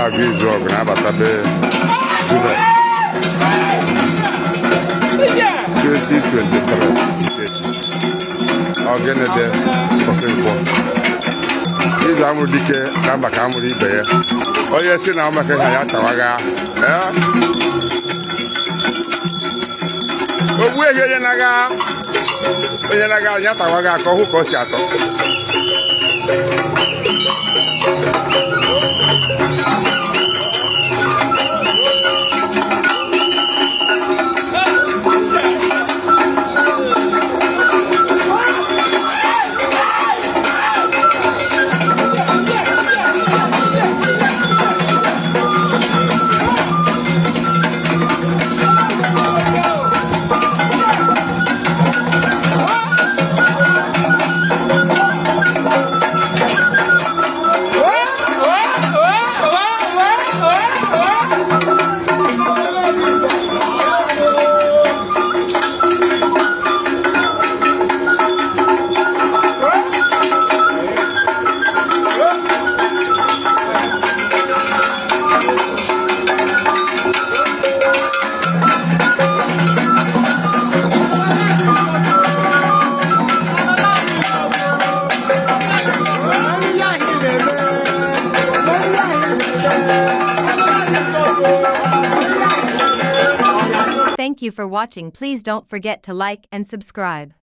Agụ Izuọgụ na-abata be Junet 2023. Ọgịnịdị ụbọchị nkwọ, izu amụrụ dike na mba ka amụrụ ibe ya. Onye si na ọmaka ha ya tawaga ee ogbu ehi, onye na-aga anya tawaga ka ọ hụ ka o si atọ. Thank you for watching. Please don't forget to like and subscribe.